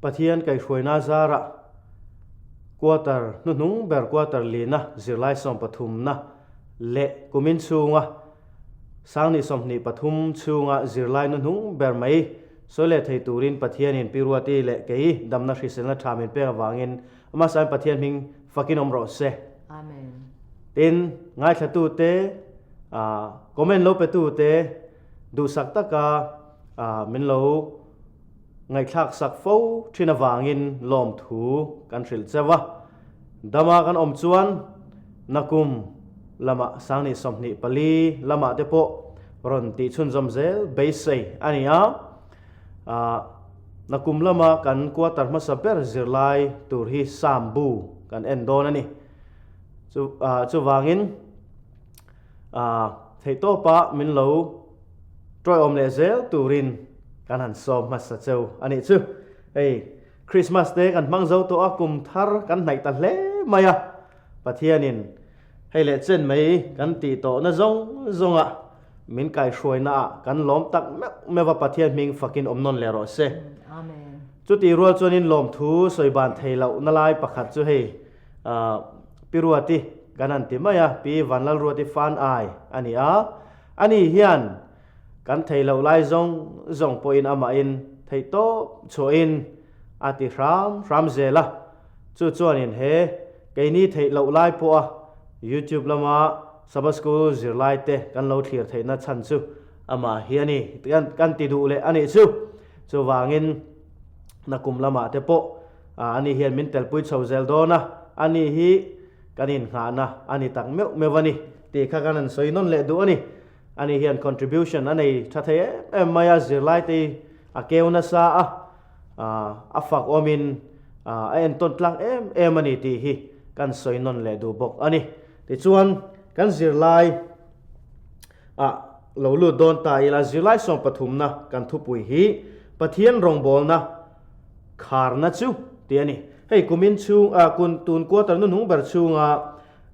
Pathian kaihhruaina zarah quarter hnuhnung ber quarter lina zirlai sawmpathumna leh kumin chhunga Sangni 23 chhunga zirlai hnuhnung ber mai sawi leh thei turin Pathianin Pi Ruati leh kei damna hriselna tha min pek avangin Amah sain Pathian hming fakin awm rawh se. Amen. Tin, ngaithlatute, comment lo petute duhsak taka min lo ngaihthlak sak fo thin avangin lawmthu kan hrilh cheu a. Dama kan awm chuan nakum lamah Sangni 24 lamah te pawh rawn tih chhunzawm zel beisei a ni a. Nakum lama kan quarter hmasa ber zirlai tur hi Sam bu kan en dawn a ni. Chu chuvangin theihtawpa min lo tawiawm leh zel turin kan han sawm hmasa cheu a nih chu. Hei Christmas te kan hmang zo tawh a, kum thar kan hnaih ta hle mai a. Pathianin hei leh chen mai kan tih tawhna zawng zawnga min kaihhruaina ah kan lawm tak meuh meuh a, Pathian hming fakin awm nawn leh rawh se. Amen. Chutih rual chuanin lawmthu sawi ban thei loh na lai pakhat chu hei Pi Ruati kan han ti mai a, Pi Vanlalruati Fan Ai a ni a, ani hian kan thei loh lai zawng zawng pawhin amahin theihtawp chhuahin a ti hram hram zel a, chu chuanin he keini theih loh lai pawha YouTube lama Sabbath School zirlai te kan lo thlir theihna chhan chu amah hi a ni kan ti duh leh a nih chu. Chuvangin nakum lamah te pawh ani hian min telpui chho zel dawn a, ani hi kan inngahna a ni tak meuh meuh a ni tih kha kan han sawi nawn leh duh a ni. Ani hian contribution a nei tha thei em em mai a, zirlai te hi a keu nasa a, a fak awmin a entawn tlak em em a ni tih hi kan sawi nawn leh duh bawk a ni. Tichuan kan zirlai ah lo lut dawn ta ila, zirlai sawmpathumna kan thupui hi Pathian rawngbawlna kharna chu tih a ni. Hei kumin chhung ah kun tun quarter hnuhnung ber chhunga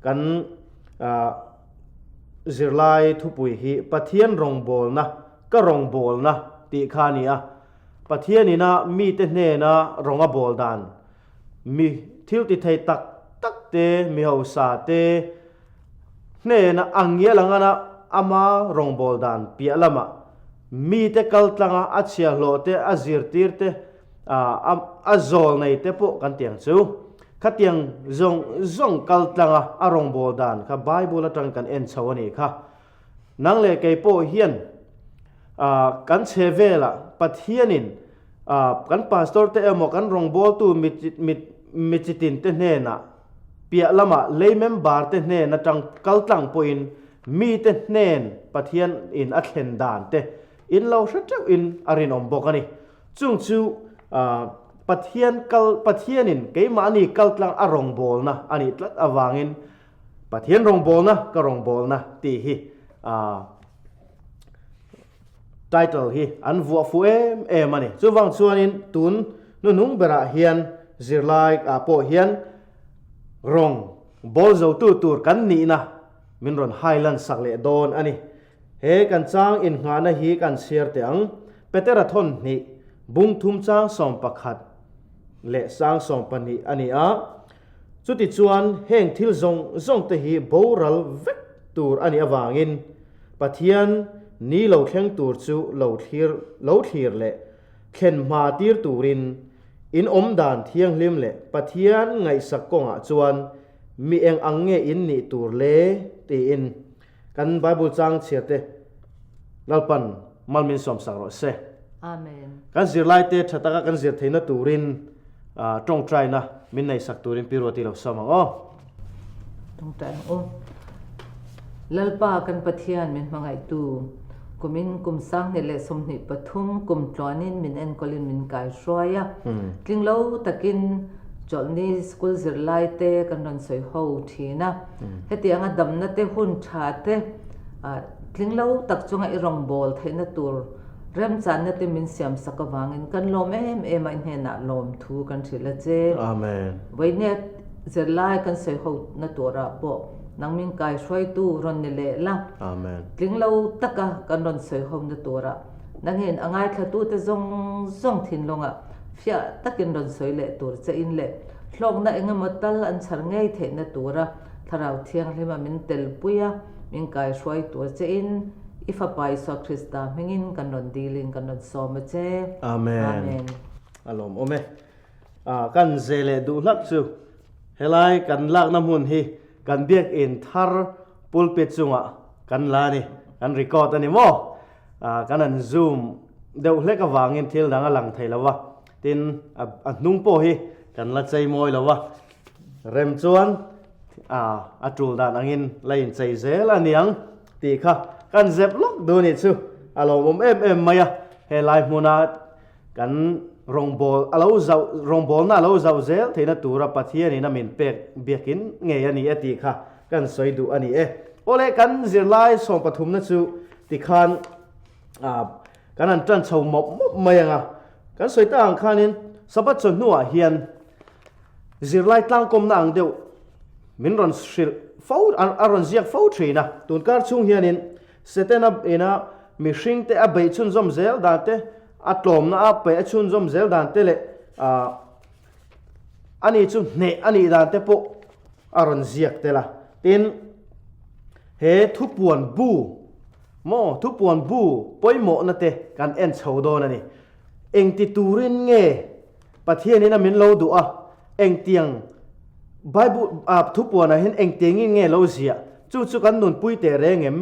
kan ah zirlai thupui hi Pathian rawngbawlna ka rawngbawlna tih kha a ni a. Pathian ina mite hnena rawng a bawl dan mi thil ti thei tak tak te mi hausa te hnena a ngial ang ana ama rawngbâwl dan piah lamah mite kal tlanga a chhiahhlawh te a zirtir te a zawl nei te pawh kan ti ang chu. Khatiang zawng zawng kal tlanga a rawngbâwl dan kha Bible atang kan en chho a nih kha. Nang leh kei pawh hian kan chhe velah Pathianin kan pastor te emaw kan rawngbawltu mi chitin te hnenah piah lamah lei member te hnen atang kal tlang pawhin mite hnen Pathian in a thlen dan te in lo hre teuh in a rinawm bawk a ni. Chung chu Pathian kal Pathianin keimahni kal tlang a rawngbawlna a nih tlat avangin Pathian rawngbawlna ka rawngbawlna tih hi title hi an vuah fuh em em a ni. Chuvang chuanin tun hnuhnung berah hian zirlai ah pawh hian rawng bawl zotu tur kan nihna min rawn highland sak leh dawn a ni. He kan chang innghahna hi kan chhiar teh ang. Petera thawn hnih, bung thum chang 11 leh sang 12 a ni a. Chutichuan heng thil zawng zawng te hi boral vek tur a nih avangin Pathian ni lo thleng tur chu lo thlir lo thlir leh thlen hma tir turin in awm dan thianghlim leh Pathian ngaihsak kawngah chuan mi eng ang nge in nih tur le tiin kan Bible chang chhiar te Lalpan mal min sawmsak rawh se. Amen. Kan zirlai te tha taka kan zir theihna turin tawngtaina min neihsak turin Pi Ruati lo sawm ang aw. Tawngtai ang aw. Lalpa kan Pathian min hmangaihtu, kumin kum 2023 kum tluanin min enkawlin min kai hruai a. Tling lo takin chawlhni school zirlai te kan rawn sawi ho thin a. Hetianga damna te hun tha te tling lo tak chunga i rawngbâwl theihna tur remchanna te min siam sak avangin kan lawm em em a, i hnenah lawmthu kan hrilh a che. Amen. Vawinia zirlai kan sawi ho na turah pawh nang min kaihruaitu rawn ni leh la. Amen. Tling lo taka kan rawn sawi ho na turah nangin a ngaithlatute zawng zawng thinlungah. Fiah takin rawn sawi leh tur che in leh hlawkna eng emaw tal an chhar ngei theihna tura Thlarau Thianghlima min telpui a, min kaihruai tur che in i Fapa Isua Krista hmingin kan rawn dilin kan rawn sawm a che. Amen. Amen. A lawmawm e. Ah, kan ze leh duh hlak chu helai kan lakna hmun hi kan biakin thar pulpit chungah kan la a ni, kan record a ni maw? Ah, kan han zoom deuh hlek avangin thil dang a lang thei lo va, tin a hnung pawh hi kan la chei mawi lo va, rem chuan ah a tul dan angin la inchei zel a niang tih kha kan zep lawk duh nih chu a lawmawm em em mai a, helai hmuna kan rawngbâwl a lo zauh rawngbâwlna a lo zauh zel theihna tura Pathianin a min pek biakin ngei a ni e tih kha kan sawi duh a ni e. Awle kan zirlai sawmpathumna chu tikhan ah kan han tan chho mawp mawp mai ang a, kan sawi tak ang khanin Sabbath chawhnuah hian zirlai tlangkawmna ang deuh min rawn hrilh fo a rawn ziak fo thin a, tunkar chhung hianin Setana ina mihringte a beih chhunzawm zel dan te, a tlawmna a peih a chhunzawm zel dan te leh ah ani chu hneh a nih dan te pawh a rawn ziak tel a. Tin, he thupuan bu maw thupuan bu pawimawhna te kan en chho dawn a ni. Engti turin nge Pathianin a min lo duh a, engtiang Bible ah thupuanah hian engtiangin nge lo ziah? Chu chu kan nunpui teh reng em?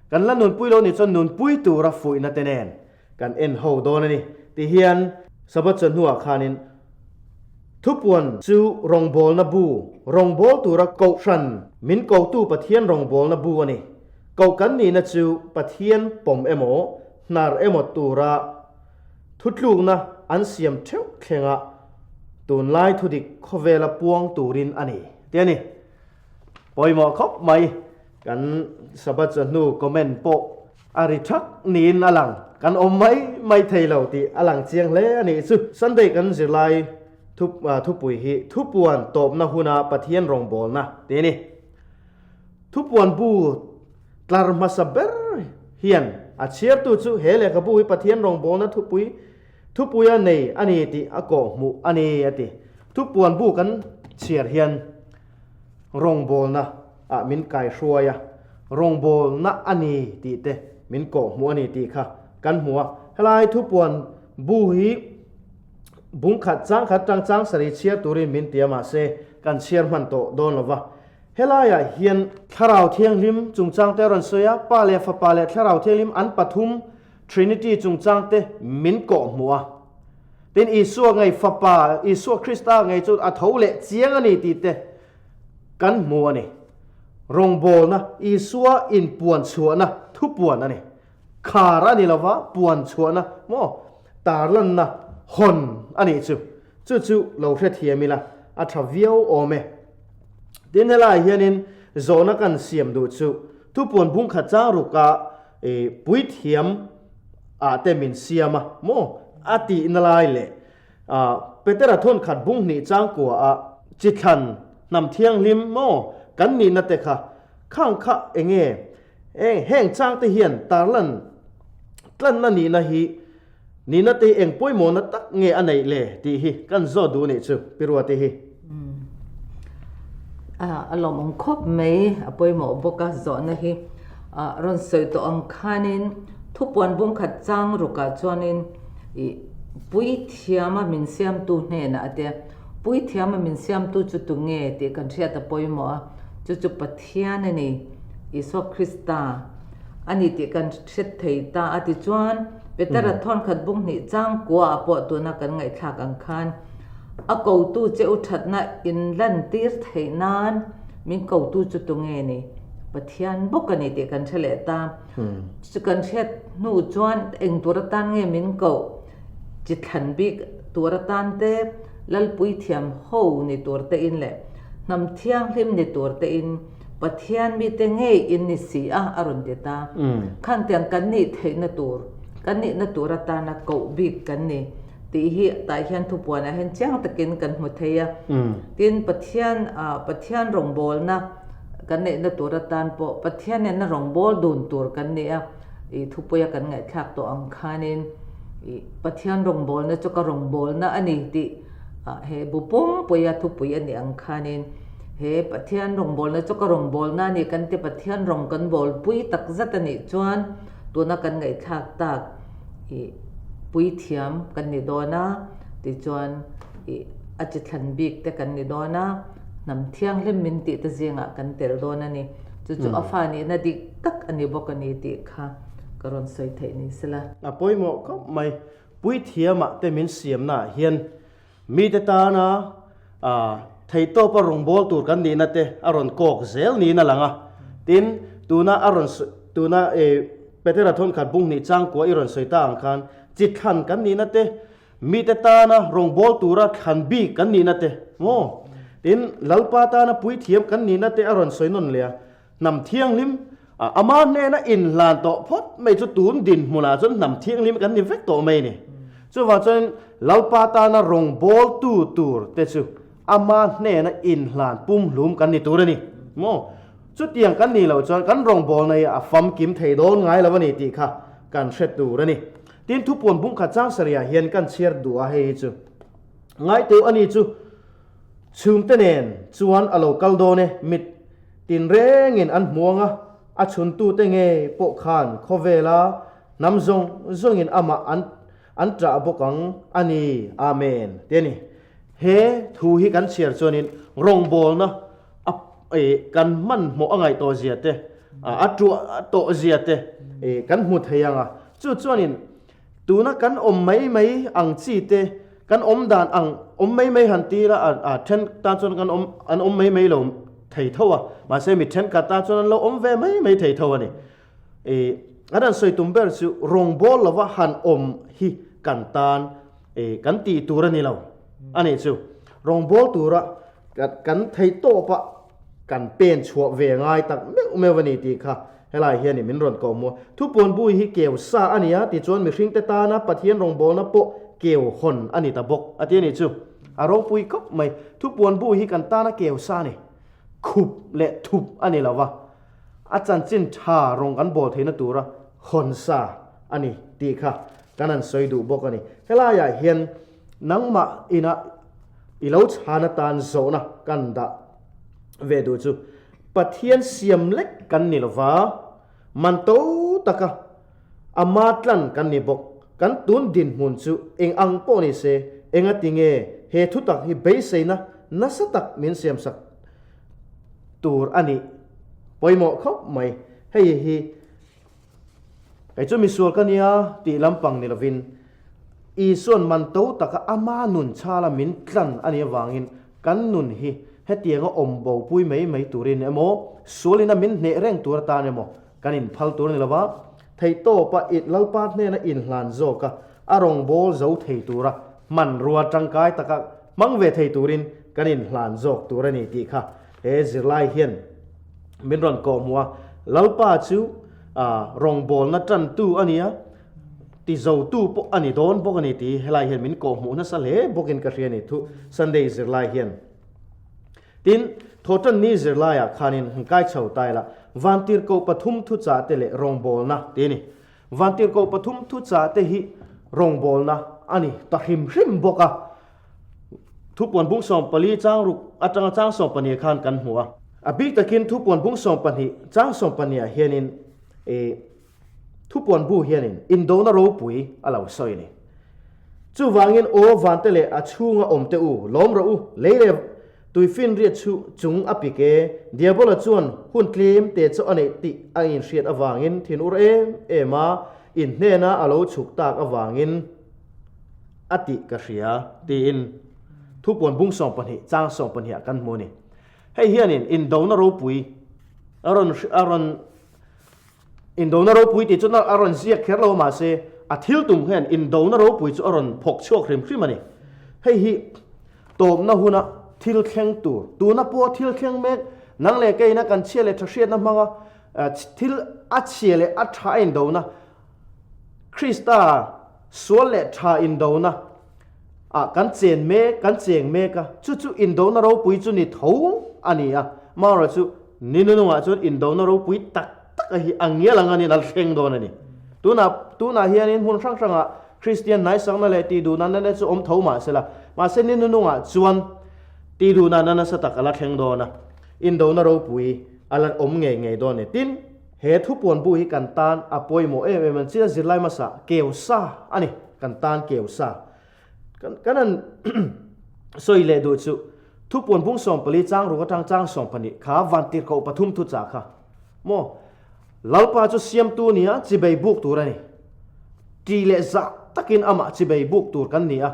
Kan la nunpui lo nih chuan nunpui tura fuihna te nen kan en ho dawn a ni. Tihian Sabbath chawhnuah khanin thupuan chu rawngbawlna bu, rawngbâwl tura kohhran min kotu Pathian rawngbawlna bu a ni. Koh kan nihna chu Pathian pawm emaw, hnar emaw tura Thutlukna an siam theuh thlengah tunlai thudik khawvela puang turin a ni tih a ni. Pawimawh khawp mai kan Sabbath chawhnu comment pawh a ri thak niin a lang. Kan awm mai mai thei lo tih a lang chiang hle a nih chu. Sunday kan zirlai thupui hi thupuan tawpna huna Pathian rawngbawlna tih a ni. Thupuan bu Tlar hmasa ber hian a chhiartu chu he lehkhabu hi Pathian rawngbawlna thupui thupuia nei a ni tih a kawhhmuh a ni a ti. Thupuan bu kan chhiar hian rawngbawlna ah min kaihruai a, rawngbawlna a ni tih te min kawhhmuh a ni tih kha kan hmu a. Helai thupuan bu hi bungkhat changkhat tang chang sarih chhiar turin min ti a mahse kan chhiar hman tawh dawn lo va. Helaiah hian Thlarau Thianghlim chungchangte a rawn sawi a, Pa leh Fapa leh Thlarau Thianghlim an pathum, Trinity, chungchangte min kawhhmuh a. Tin, Isua ngei Fapa, Isua Krista ngei chu a tho leh chiang a ni tih te kan hmu a ni. Rawngbawlna, Isua inpuan chhuahna thupuan a ni. Khar a ni lova, puan chhuahna maw, tarlanna hawn a nih chu. Chu chu lo hrethiam ila a tha viau awm e. Tin helaiah hianin zawhna kan siam duh chu thupuan bungkhat chang ruka puithiam ah te min siam a maw a tihna lai leh Petera thawnkhat bung hnih changkua ah chithlan hnam thianghlim maw kan nihna te kha khang kha enge heng chang te hian tarlan tlanna nihna hi Nihna te hi eng pawimawhna tak nge a neih le tih hi kan zawt duh nih chu Pi Ruati hi. A lawmawm khawp mai, a pawimawh bawk a zawhna hi rawn sawi tawh ang khanin thupuan bungkhat chang rukah chuanin ih puithiama min siamtu hnenah a tia, puithiama min siamtu chu tunge tih kan hriat a pawimawh a, chu chu Pathian a ni, Isua Krista a ni tih kan hre thei ta a tichuan Petera thawnkhat bung hnih chang kua ah pawh tuna kan ngaihthlak ang khan a kotu che u thatna in lantir theih nan min kotu chu tunge ni Pathian bawk a ni tih kan hre leh ta. Chu kan hriat hnu chuan eng tur atan nge min koh chi thlan bik tur atan te Lalpui thiam ho ni tur te in leh hnam thianghlim ni tur te in Pathian mite ngei in ni si a, a rawn ti ta. Khantiang kan nih theihna tur, kan nihna tur atana koh bik kan ni tih hi tah hian thupuanah hian chiang takin kan hmu thei a. Tin, Pathian, Pathian rawngbawlna kan neihna tur atan pawh Pathian nena rawngbâwl dun tur kan ni a, i thupuia kan ngaihthlak tawh ang khanin. I Pathian rawngbawlna chu ka rawngbawlna a ni tih he bu pumpuia thupui a nih ang khanin he Pathian rawngbawlna chu ka rawngbawlna a ni kan ti Pathian rawng kan bawlpui tak zat a nih chuan tuna kan ngaihthlak tak i puithiam kan ni dawn a tichuan i a chi thlan bik te kan ni dawn a hnam thianghlim min tih te zingah kan tel dawn a ni. Chu chu a fa nihna dik tak a ni bawk a ni tih kha. Ka rawn sawi theih ni sela. A pawimawh khawp mai. Puithiamah te min siamnaah hian mite tana theihtawpa rawngbâwl tur kan nihna te a rawn kâwk zel niin a lang a. Tin, tuna a rawn tuna Petera thawnkhat bung hnih changkua i rawn sawi ta ang khan chi thlan kan nihna te, mite tana rawngbâwl tura thlan bik kan nihna te maw? Tin, Lalpa tana puithiam kan nihna te a rawn sawi nawn leh a. Hnam thianghlim, ama hnena inhlan tawh phawt mai chu tun dinhmunah chuan hnam thianghlim kan ni vek tawh mai a ni. Chuvang chuan Lalpa tana rawngbawltu tur te chu ama hnena inhlan pumhlum kan ni tur a ni maw? Chutiang kan nih loh chuan kan rawngbawlna hi a famkim thei dawn ngai lo a ni tih kha kan hre tur a ni. Tin, thupuan bungkhat chang sarihah hian kan chhiar duh a hei hi chu ngaiteu a ni chu. Chhungte nen chuan a lo kal dawn e, mit tinrengin an hmuang a, a chhuntute ngei pawh khan khawvela hnam zawng zawngin amah an an ṭah bawk ang a ni. Amen. Ti a ni. He thu hi kan chhiar chuanin rawngbawlna a kan hmanhmawh a ngaih tawh zia te, a ṭuah tawh zia te kan hmu thei ang a. Chu chuanin Tuna kan awm mai mai ang chi te, kan awm dan ang awm mai mai han tir a, a then tan chuan kan awm an awm mai mai lo thei tho a, mahse mi thenkhat tan chuan an lo awm ve mai mai thei tho a ni. I an han sawi tum ber chu rawngbâwl lova han awm hi kan tan i kan tih tur a ni lo a nih chu. Rawngbâwl tura kan theihtawp a kan pen chhuah ve ngai tak meuh meuh a ni tih kha Helai hian i min rawn kawh maw? Thupuan bui hi keu sa a ni a, tichuan mihringte tana Pathian rawngbawlna pawh keu hawn a ni ta bawk a ti a nih chu. A ropui khawp mai. Thupuan bu hi kan tana keu sa a ni. Khup leh thup a ni lo va, a chanchin tha rawng kan bawl theihna tura hawn sa a ni tih kha kan han sawi duh bawk a ni. Helaiah hian nangmah ina i lo chhan atan zawhna kan dah ve duh chu. Pathian siam lek kan ni lova, man to taka ama tlan kan ni bawk. Kan tun dinhmun chu eng ang pawh ni se, engati nge he thutak hi beiseina nasa tak min siamsak tur a nih pawimawh khawp mai. Hei hi kei chu misual ka nia tih lampang ni lovin Isuan man to taka ama nun chhala min tlan a nih avangin Kan nun hi hetianga awm bopui mai mai turin emaw, sualina min hneh reng tur atan emaw kan inphal tur a ni lova, theihtawpa i Lalpa hnena inhlan zawka a rawngbâwl zo thei tura hmanrua tangkai taka hmang ve thei turin kan inhlan zawk tur a ni tih kha he zirlai hian min rawn kawhhmuh a. Lalpa chu rawngbâwlna tantu a ni a. Ti zotu pawh a ni dawn bawk a ni tih helai hian min kawhhmuh nasa hle bawkin ka hria a ni thu Sunday zirlai hian. Tin, Thawhtanni zirlaiah khanin han kai chho ta ila, Vantirhkoh pathum thuchah te leh rawngbawlna tih a ni. Vantirhkoh pathum thuchah te hi rawngbawlna a ni ta hrim hrim bawk a. Thupuan bung 14 chang ruk atanga chang 12 khan kan hmu a. A bik takin thupuan bung 12 chang 12 ah hianin ih Thupuan bu hianin indona ropui a lo sawi a ni. Chuvangin aw vante leh a chhunga awmte u, lawm rawh u, lei leh tuifinriat chu chung a pik e. Diabola chuan hun tlem te chu a neih tih a inhriat avangin thinur em em a, in hnena a lo chhuk tak avangin a tih ka hria, tiin Thupuan bung 12 chang 12 ah kan hmu a ni. Hei hianin indona ropui a rawn a rawn Indona ropui tih chu a rawn ziak kher lo mahse a thil tum hian indona ropui chu a rawn phawk chhuak hrim hrim a ni. Hei hi tawpna huna thil thleng tur, tuna pawha thil thleng mek, nang leh keina kan chhia leh tha hriatna hmanga thil a chhia leh a tha a indona, Krista sual leh tha indona ah kan chen mek, kan cheng mek a, chu chu indona ropui chu ni tho a ni a, amaherawhchu Ni nunungah chuan indona ropui tak tak a hi a ngial ang a ni, a thleng dawn a ni. Tunah tunah hianin hmun hrang hrangah. Kristian hnaisakna leh tih duh nana te chu awm tho mah sela, mahse ni nunungah chuan tih duh nana nasa tak a la thleng dawn a, indona ropui a la awm ngei ngei dawn a ni. Tin, he thupuan bu hi kan tan a pawimawh em em a ni. China zirlai hmasa keu sa a ni, kan tan keu sa. Kan kan han sawi leh duh chu thupuan bung 14 chang ruk atang chang 12 kha vantirhkoh pathum thuchah kha maw Lalpa chu siamtu nia chibei buk tur a ni. Ti leh zah takin amah chibei buk tur kan ni a.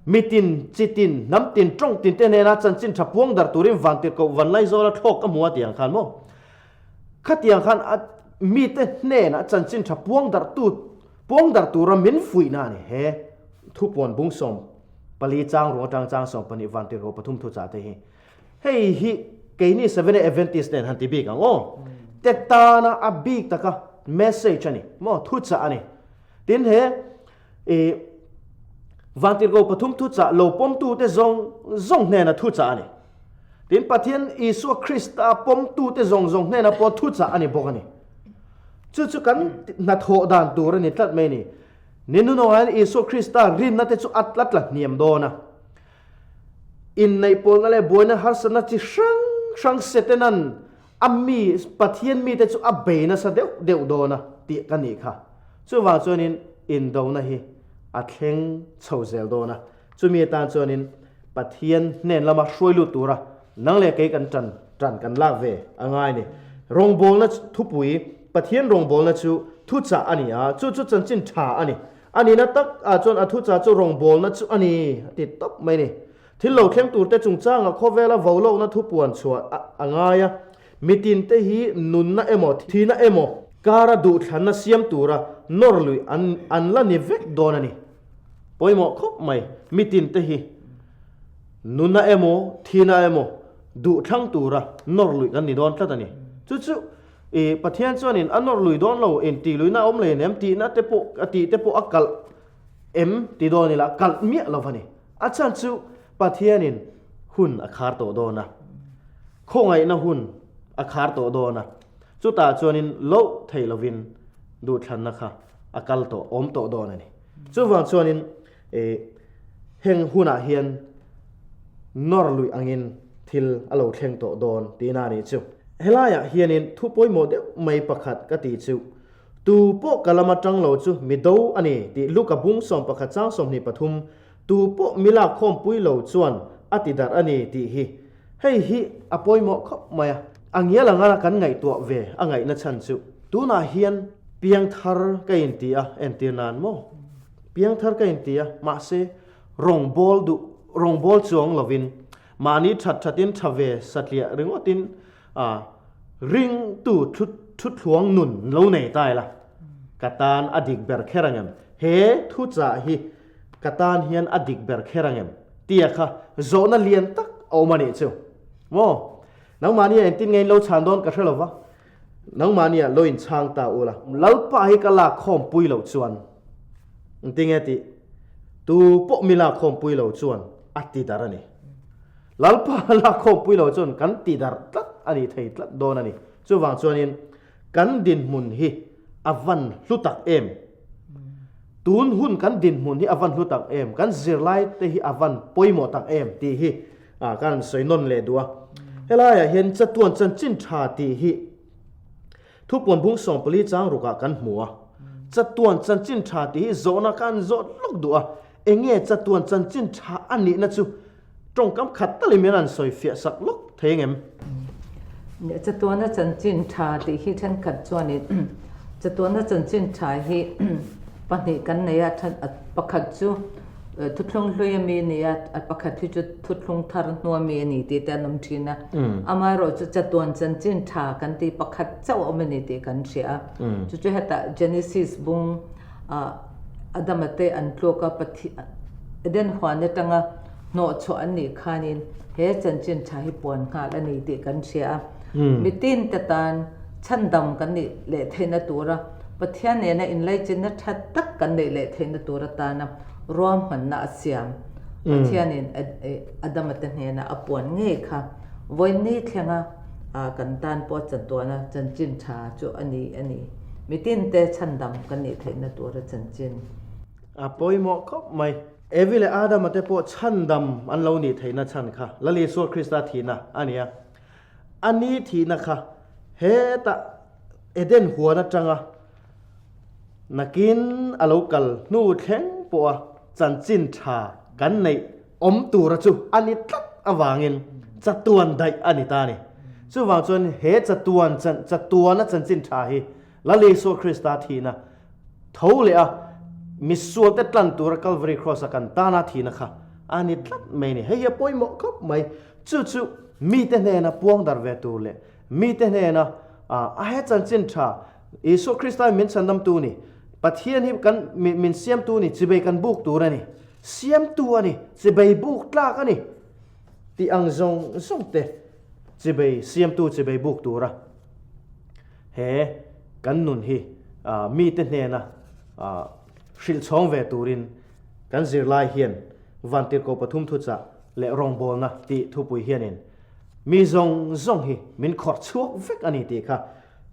Mitin, chitin, hnamtin, tawngtin te hnena chanchin tha puang dar turin vantirhkoh Vanlaizawla thlawk ka hmu a tih ang khan maw khatiang khan a mite hnenah chanchin tha puang darhtu Puang darh tura min fuihna a ni. He thupuan bung 14 chang ruang atang chang 12 vantirhkoh pathum thuchah te hi. Hei hi keini Seventh-day Adventist nen han ti bik ang aw. Te tana a bik taka message a ni maw, thuchah a ni. Tin he i vantirhkoh pathum thuchah lo pawmtute zawng zawng hnena thuchah a ni. Tin Pathian Isua Krista pawmtute zawng zawng hnena pawh thuchah a ni bawk a ni. Chu chu kan hnathawh dan tur a ni tlat mai a ni. Ni nunawng hian Isua Krista rinna te chu a tla tla hniam dawn a. Inneihpawlna leh buaina harsatna chi hrang hrang Setanan a mi, Pathian mite chu a bei nasa deuh deuh dawn a tih ka nih kha. Chuvang chuanin indona hi a thleng chho zel dawn a. Chumi atan chuanin Pathian hnen lama hruai lut tura nang leh kei kan tan tan kan lak ve a ngai ni. Rawngbawlna thupui, Pathian rawngbawlna chu thuchah a ni a, chu chu chanchin tha a ni. A nihna tak ah chuan a thuchah chu rawngbawlna chu a ni a ti tawp mai ni. Thil lo thleng turte chungchanga khawvela volohna thupuan chhuah a ngai a, mitinte hi nunna emaw thihna emaw kara duhthlanna siam tura nawr luih an an la ni vek dawn a ni. Pawimawh khawp mai, mitin te hi nuna emaw thina emaw duh thlang tura nawr luih kan ni dawn tlat a ni. Chu chu i Pathian chuanin a nawr lui dawn lo, in tih luihna a awm lei nem tihna te pawh a tih te pawh a kalh em ti dawn ila kalh miah lo a ni. A chhan chu Pathianin hun a khar tawh dawn a, khawngaihna hun a khar tawh dawn a, chutah chuanin loh theih lovin duhthlanna kha a kal tawh awm tawh dawn a ni. Chuvang chuanin heng hunah hian nawr luih angin thil a lo thleng tawh dawn tihna a nih chu. Helaiah hianin thu pawimawh deuh mai pakhat ka tih chu, Tu pawh ka lama tang lo chu mi do a ni tih Luka bung 11 chang 23, Tu pawh mi lak khawmpui lo chuan a ti darh a ni tih hi. Hei hi a pawimawh khawp mai a. A ngial anga kan ngaihtuah ve a ngaihna chhan chu tunah hian piangthar ka inti a, entir nan maw? Piangthar ka inti a, mahse rawngbâwl duh, rawngbâwl chuang lovin mahni that thatin tha ve satliah ringawtin a ringtu thu thuthluang nun lo nei ta ila ka tan a dik ber kher ang em? He thuchah hi ka tan hian a dik ber kher ang em? Tia kha zawhna lian tak a awm a nih chu. Maw? Nangmahnia engtin nge in lo chhan dawn ka hre lo va, nangmahnia lo inchhang ta u la. Lalpa hi ka lak khawmpui loh chuan engtin nge tih? Tu pawh mi lak khawmpui lo chuan a ti darh a ni. Lalpa lak khawmpui lo chuan kan ti darh tlat a ni thei tlat dawn a ni. Chuvang chuanin Kan dinhmun hi a van hlu tak em? Tun hun kan dinhmun hi a van hlu tak em? Kan zirlai te hi a van pawimawh tak em? Tih hi ka rawn sawi nawn leh duh a. Helaiah hian chatuan chanchin tha tih hi thupuan bung 14 chang rukah kan hmu a. Chatuan chanchin tha tih hi zawhna ka an zawt lawk duh a. Enge chatuan chanchin tha a nihna chu Tawngkam khat talin min rawn sawi fiah sak lawk thei ang em? Chatuana chanchin tha tih hi thenkhat chuanin chatuana chanchin tha hi pahnih kan nei a, pakhat chu thuthlung hlui ami a ni a, pakhat hi chu thuthlung thar hnu ami a ni tih te an awm thin a. Amaherawh chu chatuan chanchin tha kan tih pakhat chauh a awm a ni tih kan hria a. Chu chu hetah Genesis bung Adama te an tluk a, Eden huan atanga hnawhchhuah an nih khanin he chanchin tha hi puan nghal a ni tih kan hria a. Mitin te tan chhandam kan nih leh theihna tura Pathian nena inlaichinna tha tak kan neih leh theihna tur atana ruahmanna a siam. Pathianin Adama te hnena a puan ngei kha vawiin thlenga kan tan pawh chatuana chanchin tha chu a ni a ni. Mitin te chhandam kan nih theihna tura chanchin. A pawimawh khawp mai. Evi leh Adama te pawh chhandam an lo nih theihna chhan kha Lal Isua Krista thihna a ni a. A ni thihna kha hetah Eden huan atanga nakin a lo kal hnu thleng pawha chanchin tha kan neih awm tura chu a ni tlat avangin chatuan daih a ni ta a ni. Chuvang chuan he chatuan chatuana chanchin tha hi Lal Isua Krista thihna tho leh a, misualte tlan tura Calvary Cross-a kan tana thihna kha a ni tlat mai a ni. Hei hi a pawimawh khawp mai. Chu chu mite hnena puang darh ve tur leh mite hnena a he chanchin tha Isua Krista hi min chhandamtu a ni, Pathian hi kan min siamtu a ni, chibei kan buk tur a ni, siamtu a ni, chibei buk tlak a ni tih ang zawng zawng te chibei siamtu chibei buk tura He kan nun hi mite hnena hrilh chhawng ve turin kan zirlai hian Vantirhkoh pathum thuchah leh rawngbawlna tih thupui hianin mi zawng zawng hi min khawrh chhuak vek a ni tih kha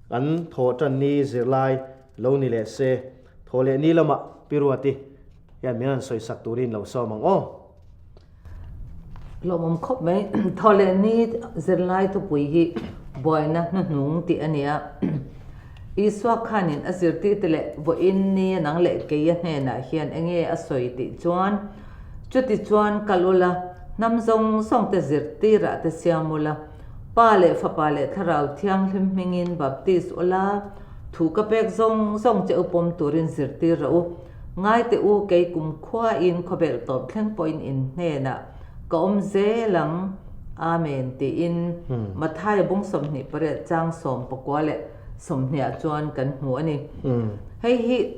kan thaw tan ni zirlai lo ni leh se thaw leh ni lamah Pi Ruati hian min rawn sawisak turin lo sawm ang aw. Hlawhawm khawp mai. Thaw leh ni zirlai thupui hi buaina hnuhnung tih a ni a. Isua khanin a zirtirte leh vawiin ni nang leh keia hnenah hian enge a sawi tih chuan, Chuti chuan kal ula, hnam zawng zawngte zirtirah te siam ula, Pa leh Fapa leh Thlarau Thianghlim hmingin baptis ula, thu ka pek zawng zawng che u pawm turin zirtir rawh u. Ngai teh u, kei kumkhuain khawbelh tawp thleng pawhin in hnenah ka awm zel ang, Amen, tiin Mathaia bung 28 chang 19 leh 20 ah chuan kan hmu a ni. Hei hi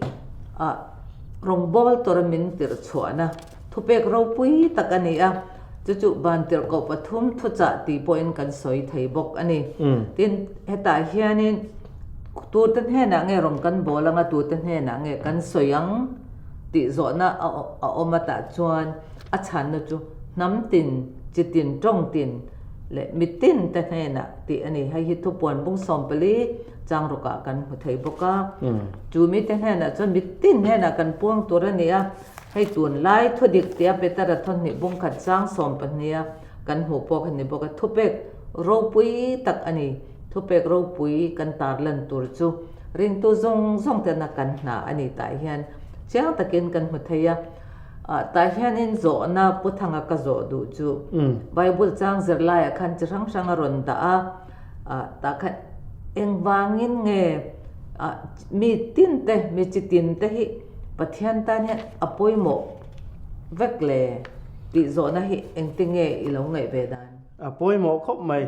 rawngbâwl tura min tirh chhuahna thupek ropui tak a ni a, chu chu vantirhkoh pathum thuchah tih pawhin kan sawi thei bawk a ni. Tin, hetah hianin Tute hnenah nge rawn kan bawl anga tute hnenah nge kan sawi ang tih zawhna a awm a tah chuan a chhanna chu hnam tin, chi tin, tawng tin leh mi tin te hnenah tih a ni. Hei hi thupuan bung 14 chang rawkah kan hmu thei bawk a. Chu mite hnenah chuan mi tin hnenah kan puang tur a ni a. Hei tunlai thudik tia Petera thawhnih bung khat chang 12 a kan hmuh pawh kha ni bawk a. Thupek ropui tak a ni. Thupek ropui kan tarlan tur chu ringtu zawng zawng tena kan hna a ni tah hian chiang takin kan hmu thei a. Tah hianin zawhna Pu Thanga ka zawh duh chu Bible chang zirlaiah khan chi hrang hrang a rawn dah a, tah khan engvangin nge mi tin te, mi chi tin te hi Pathian tan hian a pawimawh vek le tih zawhna hi engtinge i lo ngaih ve dan? A pawimawh khawp mai.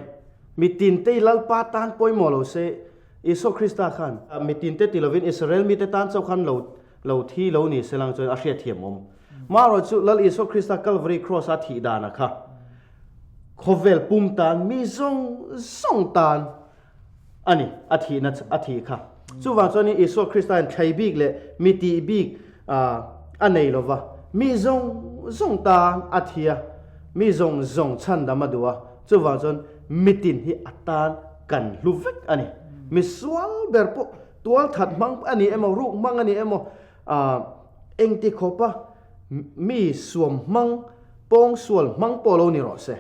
Mitin te i Lalpa tan pawimawh lo se, Isua Krista khan mitin te ti lovin Israel mite tan chauh khan lo lo thi lo ni se lang chuan a hriatthiam awm. Marawh chu Lal Isua Krista Calvary Cross a thih danah kha khawvel pum tan mi zawng zawng tan a ni a thihna a thih kha. Chuvang chuanin Isua Krista hian thlei bik leh mi tih bik a nei lo va, mi zawng zawng tan a thi a, mi zawng zawng chhandam a duh a, Chuvang chuan mitin hi a tan kan hlu vek a ni. Mi sual ber pawh tual that hmang a ni emaw, ruk hmang a ni emaw, engti khawpa mi suam hmang, pawng sual hmang pawh lo ni rawh se.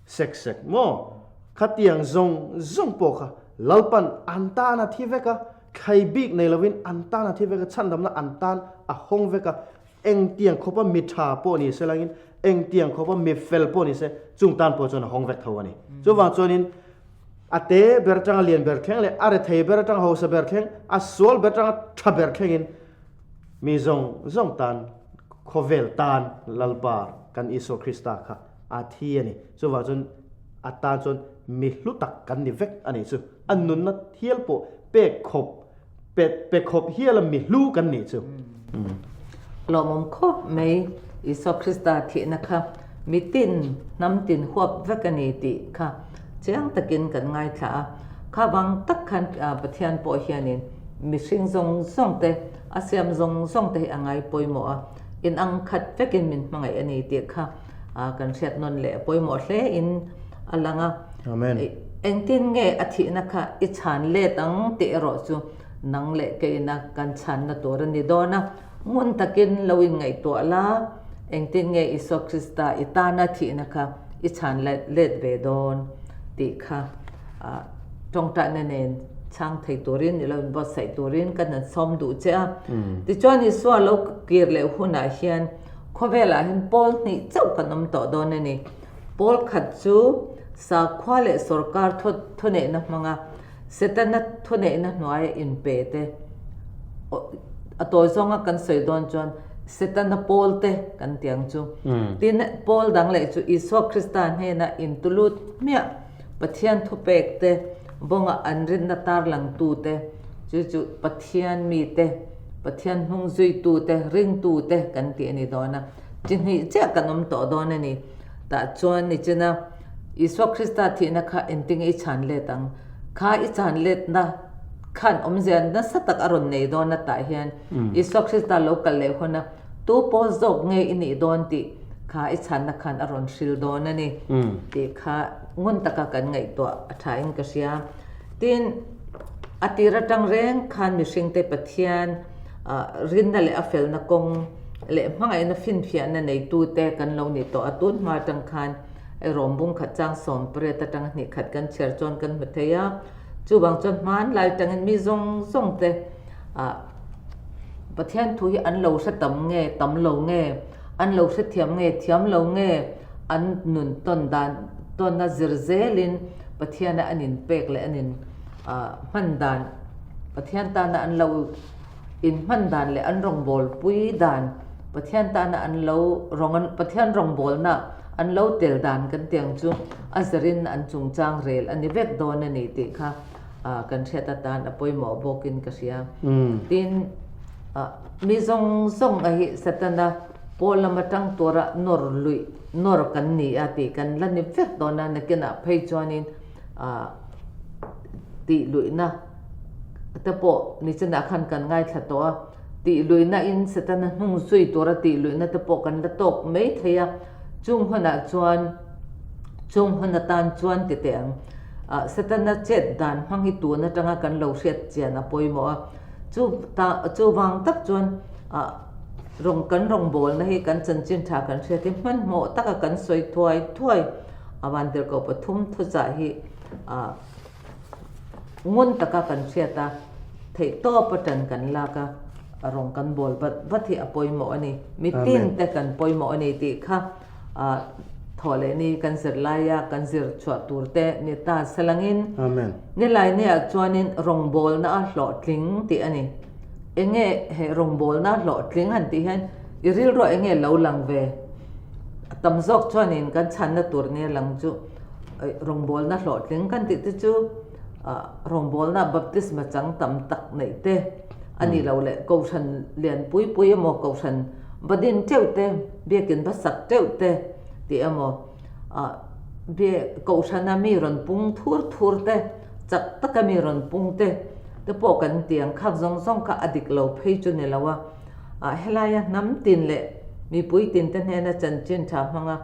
Sek sek maw? Khatiang zawng zawng pawh kha Lalpan an tan a thi vek a, thlai bik nei lovin an tan a thi vek a, chhandamna an tan a hawng vek a, Engtiang khawpa mi tha pawh ni se langin, engtiang khawpa mi fel pawh ni se, chung tan pawh chuan a hawng vek tho a ni. Chuvang chuanin a te ber atanga lian ber thleng leh a rethei ber atanga hausa ber thleng, a sual ber atanga tha ber thlengin mi zawng zawng tan, khawvel tan Lalpa kan Isua Krista kha a thi a ni. Chuvang chuan a tan chuan mi hlu tak kan ni vek a nih chu. A nunna thial pawh pek khawp Pe pe khawp hial a mi hlu kan nih chu. Lawmawm khawp mai Isua Krista thihna kha mitin hnam tin huap vek a ni tih kha chiang takin kan ngaithla a. Kha vang tak khan Pathian pawh hianin mihring zawng zawng te, a siam zawng zawng te hi a ngai pawimawh a, in ang khat vekin min hmangaih a ni tih kha kan hriat nawn leh pawimawh hle in a lang a. Amen. Engtin nge a thihna kha i chhan let ang tih erawh chu nang leh keina kan chhanna tur a ni dawn a. Ngun takin lo inngaihtuah la, engtin nge Isua Krista i tana thihna kha i chhan let ve dawn tih kha tawngtaina nen chhang thei turin i lo inbuatsaih turin kan han sawm duh che a. Tichuan Isua lo kir leh hunah hian khawvelah hian pawl hnih chauh kan awm tawh dawn a ni. Pawl khat chu sakhua leh sawrkar thuneihna hmanga Setana thuneihna hnuaia inpe te, a tawi zawnga kan sawi dawn chuan Setana pawl te kan ti ang chu. Tin, pawl dang leh chu Isua Krista hnena intulut hmiah Pathian thupek te bawnga an rinna tarlangtu te, chu chu Pathian mite, Pathian hnung zuitu te, ringtu te kan ti a ni dawn a. Chi hnih chiah kan awm tawh dawn a ni. Tah chuan nichina Isua Krista thihna kha engtinge i chhan let ang? Kha i chhan letna khan awmzia nasa tak a rawn nei dawn a tah hian Isua Krista lo kal leh hun a, tu pawl zawk nge i nih dawn tih kha i chhanna khan a rawn hril dawn a ni tih kha ngun taka kan ngaihtuah a thain ka hria. Tin, a tir atang reng khan mihringte Pathian rinna leh a felna kawng leh hmangaihna finfiahna neitute kan lo ni tawh a, tun hma atang khan Rawm bung khat chang sawmpariat atanga hnih khat kan chhiar chuan kan hmu thei a, chuvang chuan hmanlai atangin mi zawng zawng te ah Pathian thu hi an lo hre tam nge tam lo nge, an lo hre thiam nge thiam lo nge, an nun tawn dan tawn a zir zelin Pathiana an inpek leh an in ah hman dan Pathian tana an lo inhman dan leh an rawngbâwl pui dan, Pathian tana an lo rawng an Pathian rawngbâwlna an lo tel dan kan tih ang chu a zirin an chungchang rel a ni vek dawn a ni tih kha kan hriat atan a pawimawh bawkin ka hria. Tin, mi zawng zawng a hi Setana pawl lama tang tura nawr luih nawr kan ni a tih kan la ni vek dawn a, nakinah phei chuanin tih luihna te pawh nichinah khan kan ngaithla tawh a, tih luihna in Setana hnung zui tura tih luihna te pawh kan la tawk mai thei a, chung hunah chuan chung hun atan chuan ti teh ang ah Setana chet dan hmang hi tun atanga kan lo hriat chian a pawimawh a, chu ta chuvang tak chuan ah rawng kan rawngbawlna hi kan chanchin tha kan hriat hi hmanhmawh taka kan sawi thuai thuai a vantirhkoh pathum thuchah hi ah Ngun taka kan hriat a, theihtawp atan kan lak a, a rawng kan bawl vat vat hi a pawimawh a ni. Mitin te kan pawimawh a ni tih kha thawh leh ni kan zir laia kan zir chhuah tur te ni ta salangin nilainiah chuanin rawngbawlna a hlawhtling tih a ni. Enge he rawngbawlna hlawhtling han tih hian i rilruah enge lo lang ve? A tam zawk chuanin kan chhanna tur nia lang chu. Rawngbawlna hlawhtling kan tih te chu rawngbawlna baptisma chang tam tak neih te a nih loh leh kohhran lian pui pui emaw kohhran va din teuh te biakin va sak teuh te tih emaw kohhrana mi rawn pung thur thur te chak taka mi rawn pung te te pawh kan ti ang khak zawng zawng kha a dik lo phei chu ni lo a. Ah helaia hnam tin leh mipui tin te hnena chanchin tha hmanga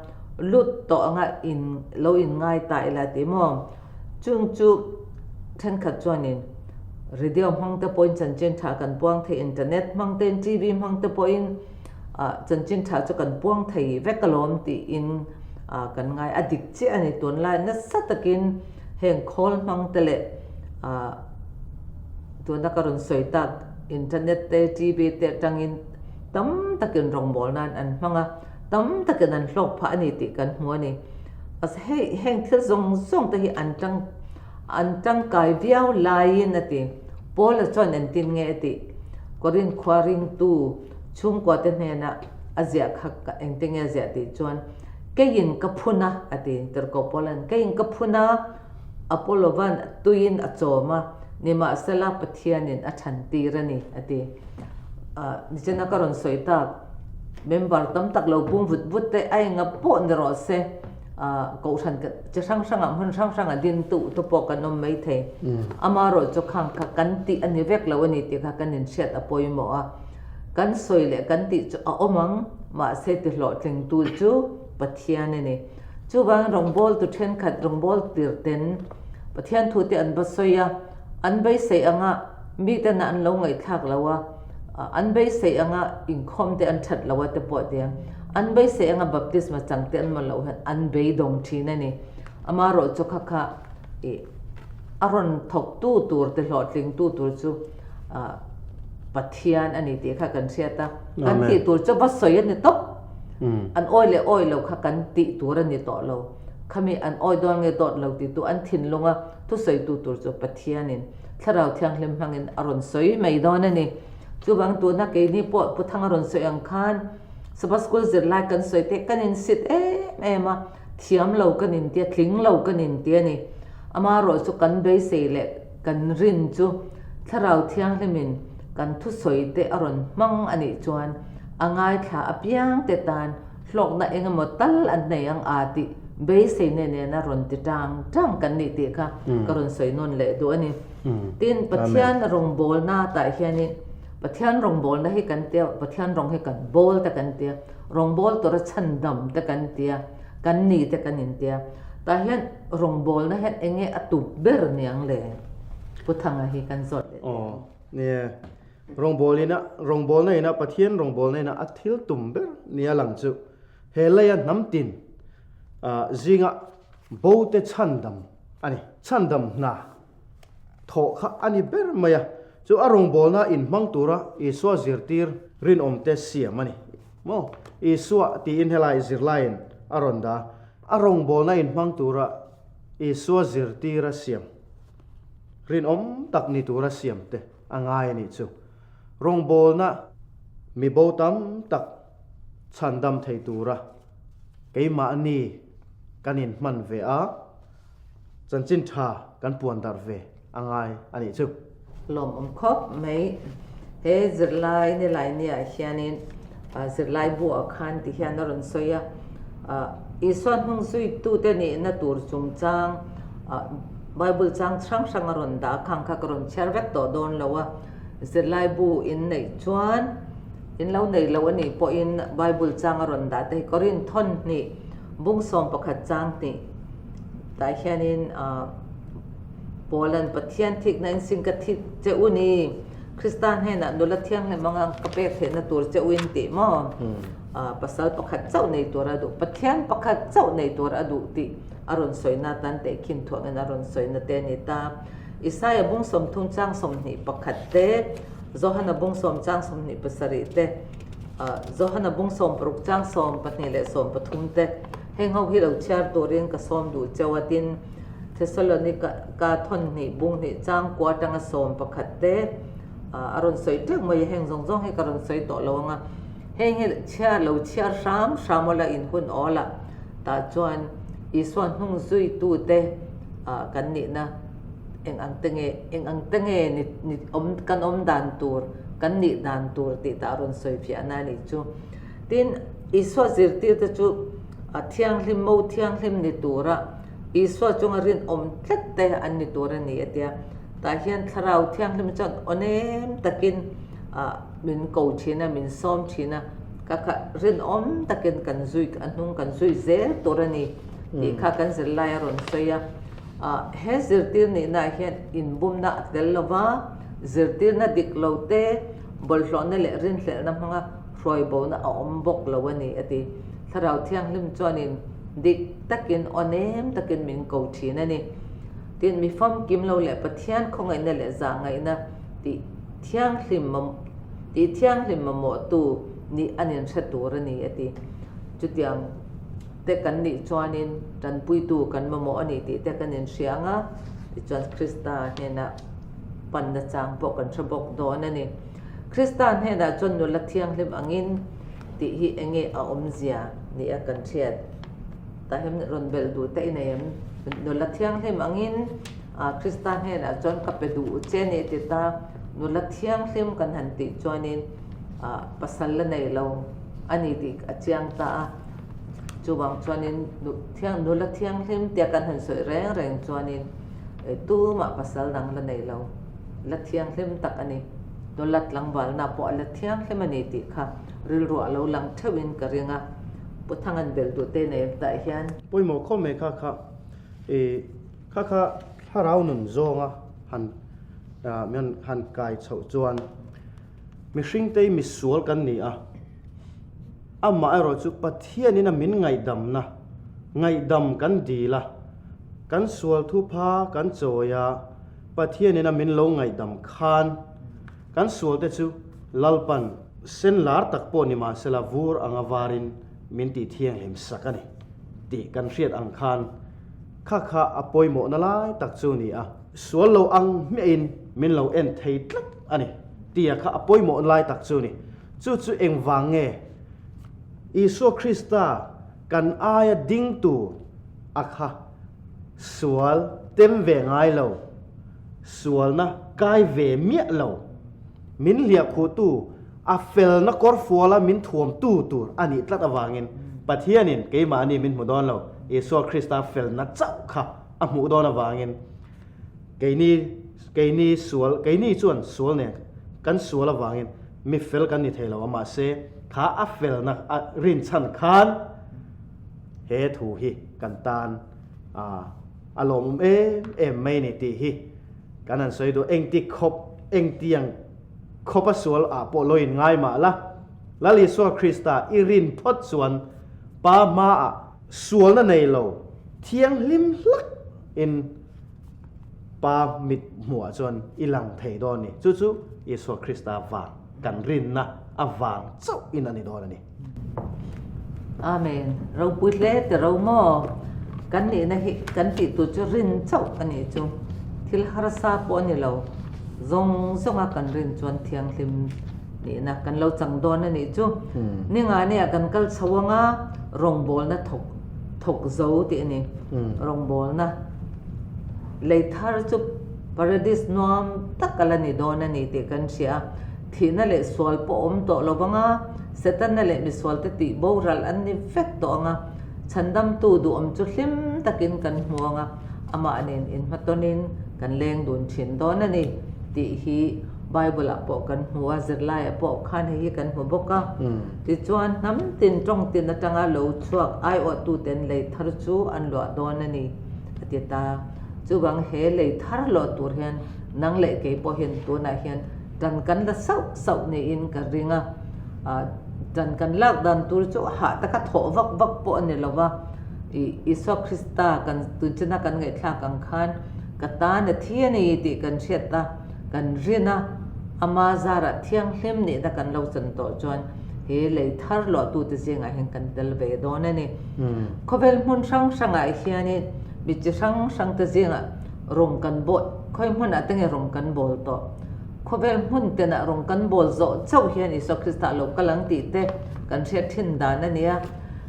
lut tawh anga in lo in ngai ta ila tih maw? Chung chu thenkhat chuanin radio hmang te pawhin chanchin tha kan puang thei, internet hmang tein TV hmang te pawhin ah chanchin tha chu kan puang thei vek alawm tiin ah kan ngai a dik chiah a ni tunlai nasa takin heng khawl hmang te leh ah Tuna ka rawn sawi tak internet te, TV te atangin tam takin rawngbâwl nan an hmang a, tam takin an hlawk phah a ni tih kan hmu a ni. Hei heng thil zawng zawng te hi an tang an tangkai viau laiin a ti. Paula chuan engtin nge a tih? Korinth khua ringtu chhungkua te hnenah a ziah kha engtin nge a ziah tih chuan, Keiin ka phun a, a ti. Tirhkoh Paula'n, Keiin ka phun a. Apollovan tuiin a chawm a, nimahsela Pathianin a chhan tir a ni, a ti. Nichina ka rawn sawi tak, member tam tak lo pum vut vut te a enga pawh ni rawh se, kohhran chi hrang hrangah hmun hrang hrangah din tuh te pawh kan awm maithei. Amaherawh chu khang kha kan tih a ni vek lo a ni tih kha kan inhriat a pawimawh a. Kan sawi leh kan tih chu a awm ang, mahse ti hlawhtlingtu chu Pathian a ni. Chuvangin rawngbawltu thenkhat rawngbâwl tirten Pathian thute an va sawi a, an beisei anga mitena an lo ngaihthlak lo a. An beisei anga inkhawm te an that lo a te pawh tia an beisei anga baptisma chang te an maw loh hian an beidawng thin a ni. Amaherawh chu kha kha ih a rawn thawk tu tur te hlawhtling tu tur chu Pathian a ni tih kha kan hriat a. Kan tih tur chu va sawi a ni tawp. An awi leh awi lo kha kan tih tur a ni tawh lo. Khami an awi dawn nge dawt lo tih tu an thinlunga thusawitu tur chu Pathianin Thlarau Thianghlim hmangin a rawn sawi mai dawn a ni. Chuvang tuna keini pawh Pu Thanga rawn sawi ang khan Sabbath School zirlai kan sawi te kan insit em em a, thiam lo kan inti a, tling lo kan inti a ni. Amaherawh chu kan beisei leh kan rin chu Thlarau Thianghlimin kan thusawi te a rawn hmang a nih chuan a ngaithla apiang te tan hlawkna eng emaw tal an nei ang a tih beisei ne nena rawn ti tang tang kan nih tih kha ka rawn sawi nawn leh duh a ni. Tin, Pathian rawngbawlna tah hianin Pathian rawngbawlna hi kan tia, Pathian rawng hi kan bawl te kan tia, rawngbâwl tura chhandam te kan tia, kan ni te kan intia. Tah hian rawngbawlna hian eng nge a tup ber niang le? Pu Thanga hi kan zawt leh teh ang. Nia, Rawngbawlina, rawngbawlna ina Pathian rawngbawlna ina a thil tum ber nia lang chu he leia hnam tin zinga bote chhandam a ni. Chhandam hna thawh kha a ni ber mai a, chu a rawngbawlna inhmang tura Isua zirtir rinawmte siam a ni. Maw? Isua tiin helai zirlaiin a rawn dah a, a rawngbawlna inhmang tura Isua zirtira siam rinawm tak ni tura siamte a ngai a nih chu. Rawngbawlna mi bo tam tak chhandam thei tura keimahni kan inhman ve a, chanchin tha kan puan darh ve a ngai a nih chu. Lawmawm khawp mai. He zirlai nilai niah hianin zirlai buah khan ti hian a rawn sawi a, Isua hnung zuitute nihna tur chungchang Bible chang hrang hrang a rawn dah khang kha ka rawn chhiar vek tawh dawn lo a, zirlai bu in neih chuan in lo nei lo a nih pawhin Bible chang a rawn dah te hi Korinth thawn hnih bung 11 chang hnih tah hianin Paula'n Pathian thikna in sing ka thik che u ni, Krista hnenah nula thianghlim anga ka pek theihna tur che u in tih maw? Pasal pakhat chauh nei tur a duh, Pathian pakhat chauh nei tur a duh tih a rawn sawina atan tehkhin thuangin a rawn sawina te a ni ta. Isaia bung 30 chang 21 te, Johana bung 10 chang 27 te, Johana bung 16 chang 12 leh 13 te, heng ho hi lo chhiar turin ka sawm duh cheu a tin Thessalonika thawn hnih bung hnih chang kua atanga 11 te a rawn sawi teuh mai a, heng zawng zawng hi ka rawn sawi tawh lo ang a, heng hi chhiar lo chhiar hram hram aw la inhun awl a. Tah chuan Isua hnung zuitute kan nihna eng ang te nge, eng ang te nge ni ni awm kan awm dan tur, kan nih dan tur tih tah a rawn sawi fiahna a nih chu. Tin, Isua zirtirte chu a thianghlim, mo thianghlim ni tura Isua chunga rinawm tlat te an ni tur a ni a tia. Tah hian Thlarau Thianghlim chuan aw nem takin min ko thin a, min sawm thin a. Ka kha rinawm takin kan zui a hnung kan zui zel tur a ni tih kha kan zirlai a rawn sawi a. He zirtir nihnaah hian inbumna a tel lo va, zirtirna dik lo te, bawlhhlawhna leh rinhlelhna hmanga hruaibona a awm bawk lo a ni a ti. Thlarau Thianghlim chuanin dik takin aw nem takin min ko thin a ni. Tin, mi famkim lo leh Pathian khawngaihna leh zahngaihna tih thianghlim Tih thianghlim mamawhtu nih an inhre tur a ni, a ti. Chutiang te kan nih chuanin tanpuitu kan mamawh a ni tih te kan inhria ang a, tichuan Krista hnenah panna chang pawh kan hre bawk dawn a ni. Krista hnenah chuan nula thianghlim angin tih hi eng nge a awmzia nia kan hriat? Tah hian rawn belh duh te i nei em? Nula thianghlim angin Krista hnenah chuan ka pe duh che a ni ti ta, nula thianghlim kan han tih chuanin pasal la nei lo a ni tih a chiang ta a. Chuvang chuanin nula thianghlim tia kan han sawi reng reng chuanin tumah pasal dang la nei lo, la thianghlim tak a ni. Nula tlangvalna pawh a la thianghlim a ni tih kha rilruah a lo lang theuhin ka ring a. Pu Thangan belh duh te nei tah hian. Pawimawh khawm mai kha kha i. Kha kha thlarau nun zawnga han han kai chhoh chuan. Mihringte hi misual kan ni a, amaherawhchu Pathianin a min ngaihdamna, ngaihdam kan dil a, kan sual thupha kan chawi a, Pathianin a min lo ngaihdam khan kan sualte chu Lalpan sen lar tak pawh ni mahsela vur anga varin min tih thianghlim sak a ni tih kan hriat ang khan kha kha a pawimawhna lai tak chu ni a, sual lo ang hmiahin min lo en thei tlat a ni tia kha a pawimawhna lai tak chu ni. Chu chu engvang nge Isua Krista kan aia ding tur a kha sual tem ve ngai lo, sualna kai ve miah lo, min hliahkhuhtu, a felna kawrfuala min thuamtu tur a nih tlat avangin Pathianin keimahni min hmu dawn lo, Isua Krista felna chauh kha a hmuh dawn avangin keini keini sual keini chuan sual nen kan sual avangin mi fel kan ni thei lo a, mahse kha a felna a rinchhan khan He thu hi kan tan a lawmawm em em mai ni tih hi kan han sawi duh. Engti khawp, engtiang khawp a sual ah pawh lo in ngai mah la, Lal Isua Krista i rin phawt chuan Pa hmaah sualna nei lo thianghlim hlak in Pa mit hmuhah chuan i lang thei dawn ni. Chu chu Isua Krista vang kan rinna avang chauh in a ni dawn a ni. Amen. Ropui hle ti ro maw? Kan nihna hi kan tih tur chu rin chauh a nih chu. Thil harsa pawh a ni lo. Zawng zawnga kan rin chuan thianghlim nihna kan lo chang dawn a nih chu. Ninga nia kan kal chho anga rawngbawlna thawk thawk zo tih a ni. Rawngbawlna lei thar chu paradis nuam tak a la ni dawn a ni tih kan hria a. Thihna leh sual pawh awm tawh lo vang a, Setana leh misualte tih boral an ni vek tawh ang a, chhandamtu duhawm chu hlim takin kan hmu ang a, amah nen inhmatawnin kan leng dun thin dawn a ni tih hi Bible-ah pawh kan hmu a, zirlaiah pawh khan hei hi kan hmu bawk a. Tichuan, hnam tin tawng tin atanga lo chhuak aiawhtuten lei thar chu an luah dawn a ni, a ti ta. Chuvang he lei thar luah tur hian nang leh kei pawh hian tunah hian Tan kan la sauh sauh niin ka ring a, tan kan lak dan tur chu hah taka thawh vak vak pawh a ni lo va, ih Isua Krista kan tunchina kan ngaihthlak ang khan ka tan a thi a ni tih kan hriat a, kan rin a, ama zarah thianghlim nihna kan lo chan tawh chuan he lei thar luahtute zingah hian kan tel ve dawn a ni. Khawvel hmun hrang hrangah hianin mi chi hrang hrangte zingah rawng kan bawl, khawi hmunah te nge rawng kan bawl tawh? Khawvel hmun tenah rawng kan bawl zawh chauh hian Isua Krista a lo kal ang tih te kan hriat thin dan a ni a.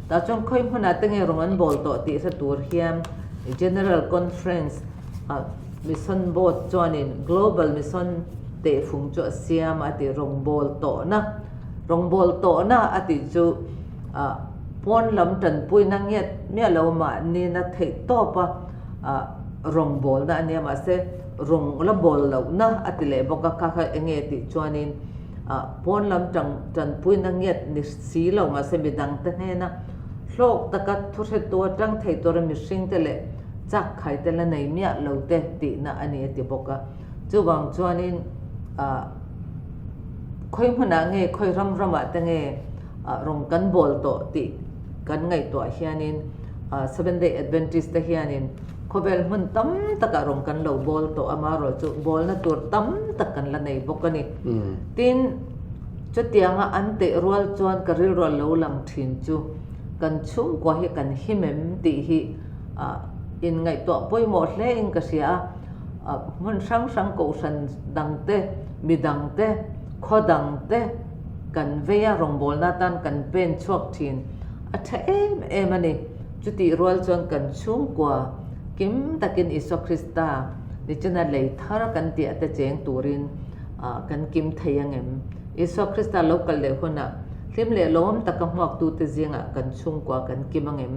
Tah chuan khawi hmunah te nge rawng an bawl tawh tih hre tur hian General Conference ah Mission Board chuanin Global Mission tehfung chu a siam a ti rawng bawl tawhna rawng bawl tawhna a tih chu ah pawn lam tanpuina ngiat miah lo mahni na theih tawp a ah rawng bawlna a nia mahse Rawng la bawl lohna a ti leh bawk a, kha kha eng nge tih chuanin ah pawn lam tang tanpuina ngiat ni si lo mahse midangte hnena hlawk taka thuhretu atang thei tura mihringte leh chak khaite la nei miah lo te tihna a ni a ti bawk a. Chuvang chuanin ah khawi hmunah nge khawi ram ramah te nge ah rawng kan bawl tawh tih kan ngaihtuah hianin ah Seventh Day Adventist te hianin Khawvel hmun tam takah rawng kan lo bawl tawh a, marawh chu bawlna tur tam tak kan la nei bawk a ni. Tin, chutianga an teh rual chuan ka rilrual lo lang thin chu kan chhungkua hi kan him em tih hi inngaihtuah pawimawh hle in ka hria a. Hmun hrang hrang kohhran dang te, mi dang te, khaw dang te kan vei a, rawngbawlna atan kan pen chhuak thin a tha em em a ni. Chutih rual chuan kan chhungkua kim takin Isua Krista nichina lei thar kan tih ate cheng turin kan kim thei ang em? Isua Krista lo kal leh hunah hlim leh lawm taka hmuaktute zingah kan chhungkua kan kim ang em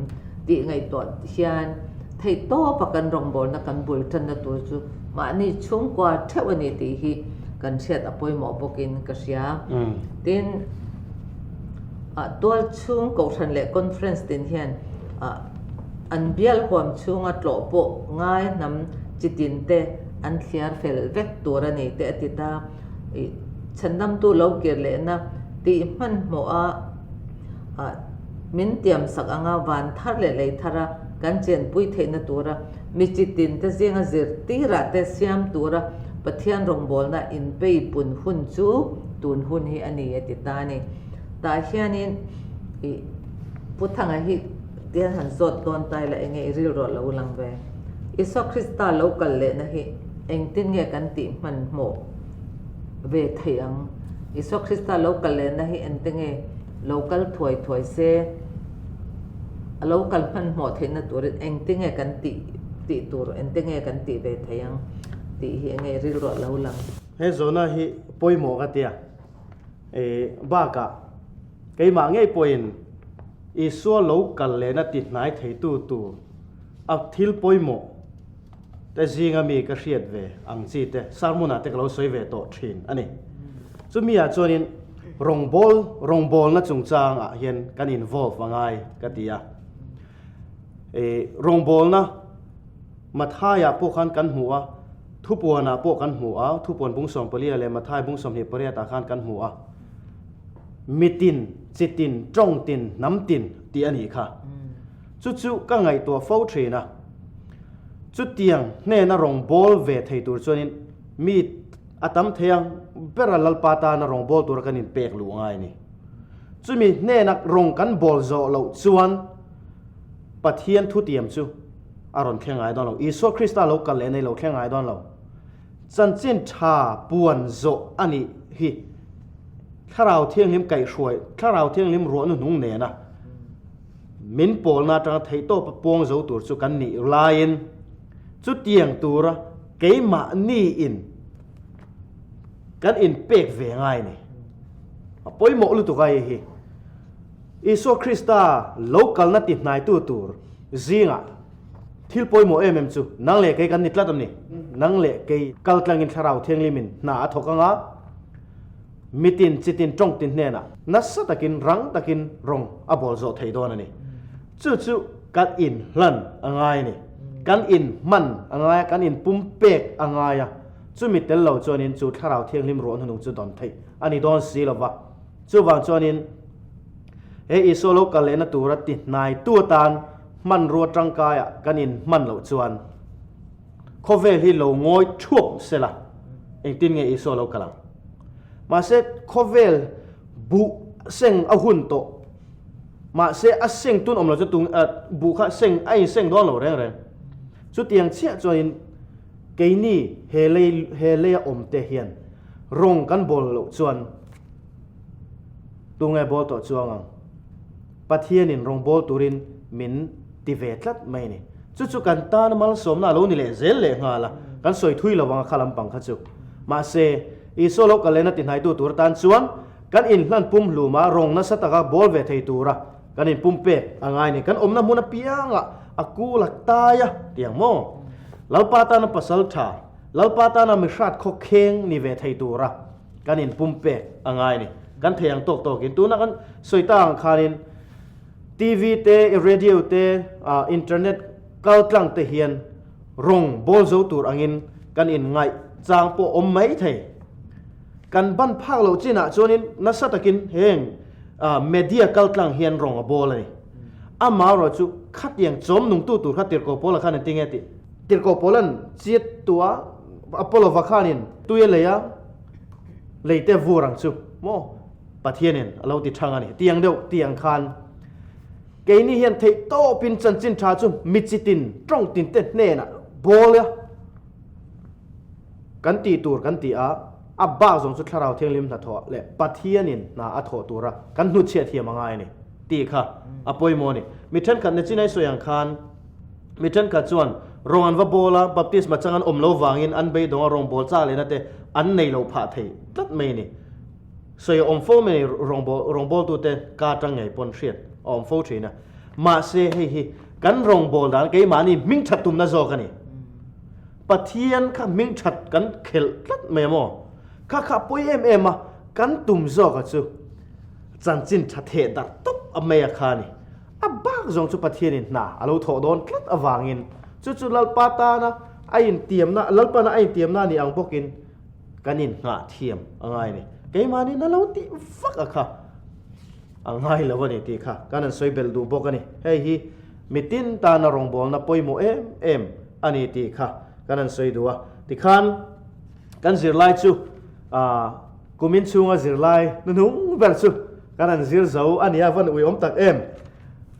tih ngaihtuah hian theihtawpa kan rawngbawlna kan bul tanna tur chu mahni chhungkua theuh a ni tih hi kan hriat a pawimawh bawkin ka hria. Tin. Tual chhung kohhran leh conference tin hian an bial huam chhunga tlawh pawh ngai hnam chi tin te an thliar fel vek tur a ni te a ti ta. Chhandamtu lo kir lehna tih hmanhmawh a min tiamsak anga van thar leh lei thara kan chenpui theihna tura mi chi tinte zinga zirtirah te siam tura Pathian rawngbawlna inpei pun hun chu tun hun hi a ni a ti ta a ni. Tah hianin ih Pu Thanga hi tian han zawt dawn ta ila enge i rilru a lo lang ve. Isua Krista lo kal lehna hi engtin nge kan tih hmanhmawh ve thei ang? Isua Krista lo kal lehna hi engte nge lo kal thuai thuai se? A lo kal hmanhmawh theihna turin engte nge kan tih tih tur engte nge kan tih ve thei ang tih hi enge rilru a lo lang. He zawhna hi pawimawh ka tia. E bakah keimah ngei pawhin Isua lo kal lehna ti hnai theitu tur a thil pawimawh te zinga mi ka hriat ve ang chi te sermon ah te ka lo sawi ve tawh thin a ni. Chumi ah chuanin rawngbâwl rawngbâwlna chungchang ah hian kan involve a ngai ka ti a. E rawngbâwlna Mathai ah pawh khan kan hmu a, Thupuan ah pawh kan hmu a, Thupuan bung 14 leh Mathai bung 28 ah khan kan hmu a. Mitin, chitin, tawngtin, hnamtin tih a nih kha. Chu chu ka ngaihtuah fo thin a. Chutiang hnena rawngbâwl ve thei tur chuanin mi a tam thei ang bera Lalpa tana rawngbâwl tura kan inpek luh ngai a ni. Chumi hnena rawng kan bâwl zawh loh chuan Pathian thutiam chu a rawn thleng ngai dawn lo. Isua Krista lo kal leh nei lo thleng ngai dawn lo. Chanchin tha puan zawh a nih hi. Thlarau Thianghlim kaihhruai, Thlarau Thianghlim ruahnu hnung nena min pawlna atanga theihtawpa puang zo tur chu kan nih laiin chutiang tura keimahniin kan inpek ve ngai a ni. A pawimawh lutuk a hei hi. Isua Krista lo kalna ti hnaitu tur zingah thil pawimawh em em chu nang leh kei kan ni tlat a ni. Nang leh kei kal tlangin Thlarau Thianghlimin hna a thawk anga mitin chitin tawngtin hnenah nasa takin rang takin rawng a bawl zawh thei dawn a ni. Chu chu kan inhlan a ngai a ni. Kan inhman a ngai a, kan inpumpek a ngai a. Chumi tel lo chuanin chu Thlarau Thianghlim ruah hnunung chu dawn theih a ni dawn si lova. Chuvang chuanin he Isua lo kal lehna tura ti hnaitu atan hmanrua tangkaiah kan inhman loh chuan khawvel hi lo ngawi thuap sela engtin nge Isua lo kal ang? Mahse khawvel buh seng a hun tawh mahse a seng tun awm lo chu tung buh kha seng a inseng dawn lo reng reng. Chutiang chiah chuanin keini he lei he leia awmte hian rawng kan bawl loh chuan Tunge bawl tawh chuang ang? Pathianin rawngbâwl turin min ti ve tlat mai a ni. Chu chu kan tana malsawmna a lo ni leh zel leh nghal a, kan sawi thui lo vang a kha lampang kha chu. Mahse, Isua lo kal lehna tihnaitu tur atan chuan kan inhlan pumhluma rawng nasa taka bawl ve thei tura kan inpumpek a ngai a ni. Kan awmna hmun apiangah a kul a tai a ti ang maw? Lalpa tana pasal tha, Lalpa tana mihrat khawkheng ni ve thei tura kan inpumpek a ngai a ni. Kan thei ang tawk tawkin tuna kan sawi ta ang khanin TV te, radio te, internet kal tlang te hian rawng bawl zo tur angin kan inngaih chang pawh awm mai thei. Kan ban phak loh chinah chuanin nasa takin heng media kal tlang hian rawng a bawl a ni. Amaherawh chu khatiang chawm nungtu tur kha Tirhkoh Paula khan engtin nge tih? Tirhkoh Paula'n chiat tua Apollo-va khanin tui a lei a, leite vur ang chu maw Pathianin a lo ti thang a ni. Tiang deuh tiang khan keini hian theih tawpin chanchin tha chu mi chitin tawng tinte hnenah bawl a kan tih tur kan ti a, a bak zawng chu Thlarau Thianghlim hnathawh leh Pathianin hna a thawh tura kan hnutchhiah thiam a ngai a ni tih kha a pawimawh a ni. Mi thenkhat Nechinai sawi ang khan Mi thenkhat chuan rawng an va bawl a, baptisma chang an awm lo vangin an beidawng a rawng bawl chak lehna te an nei lo phah thei tlat mai a ni. Sawi a awm fo mai a ni, rawng bawl rawng bawltute ka atang ngei pawn hriat a awm fo thin a. Mahse hei hi kan rawng bawl dan keimahni hming that tumna zawk a ni. Pathian kha hming that kan khelh tlat mai a maw? Kha kha pawi em em a, kan tum zawk a chu chanchin tha theh darh tawp a mai a kha a ni. A bak zawng chu Pathianin hna a lo thawh dawn tlat avangin chu chu Lalpa tana a intiamna, Lalpana a intiamna a nih ang bawkin kan innghah thiam a ngai a ni. Keimahniin a lo tih vak a kha a ngai lo a ni tih kha kan han sawi belh duh bawk a ni. Hei hi mitin tana rawngbawlna pawimawh em em a ni tih kha kan han sawi duh a. Tikhan kan zirlai chu aah kumin chhunga zirlai hnuhnung ber chu kan han zir zo a nia van uiawm tak em.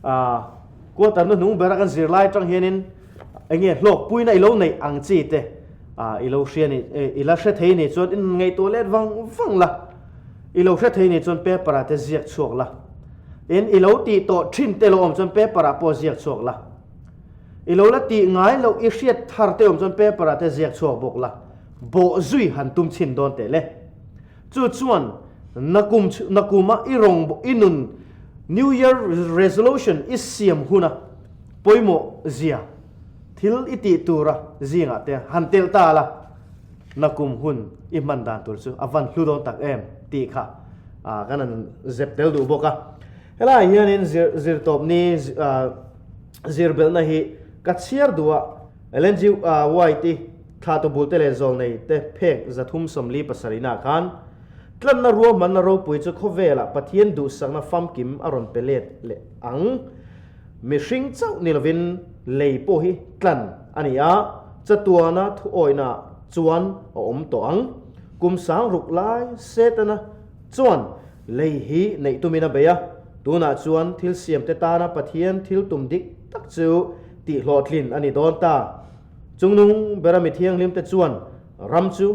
Aah quarter hnuhnung bera kan zirlai atang hianin eng nge hlawkpuina i lo neih ang chi te ah i lo hria ni i la hre thei ni chuan in ngaihtuah let vang vang la i lo hre thei ni chuan paper ah te ziak chhuak la in i lo tih tawh thin te lo awm chuan paper ah pawh ziak chhuak la i lo la tih ngai loh i hriat thar te awm chuan paper ah te ziak chhuak bawk la bawh zui han tum chhin dawn teh le. Chu chuan nakum nakuma i rawng i nun New Year resolution i siam huna pawimawh zia thil i tih tura zingah te han telh ta la, nakum hun i hman dan tur chu a van hlu dawn tak em tih kha kan han zep tel duh bawk a. Helaiah hianin zir zirtawpni zirbelhna hi ka chhiar duh a, Ellen G. White i thlahtu bulte leh zawlnei te phek 347 nah khan tlanna ruahmanna ropui chu khawvelah Pathian duhsakna famkim a rawn pe let leh ang. Mihring chauh ni lovin lei pawh hi tlan a ni a, chatuana thuawihna chuan a awm tawh ang. Kum sang ruk lai Setana chuan lei hi neih tumin a bei a, tunah chuan thil siamte tana Pathian thil tum dik tak chu tihhlawhtlin a ni dawn ta. Chungnung bera mi thianghlimte chuan ram chu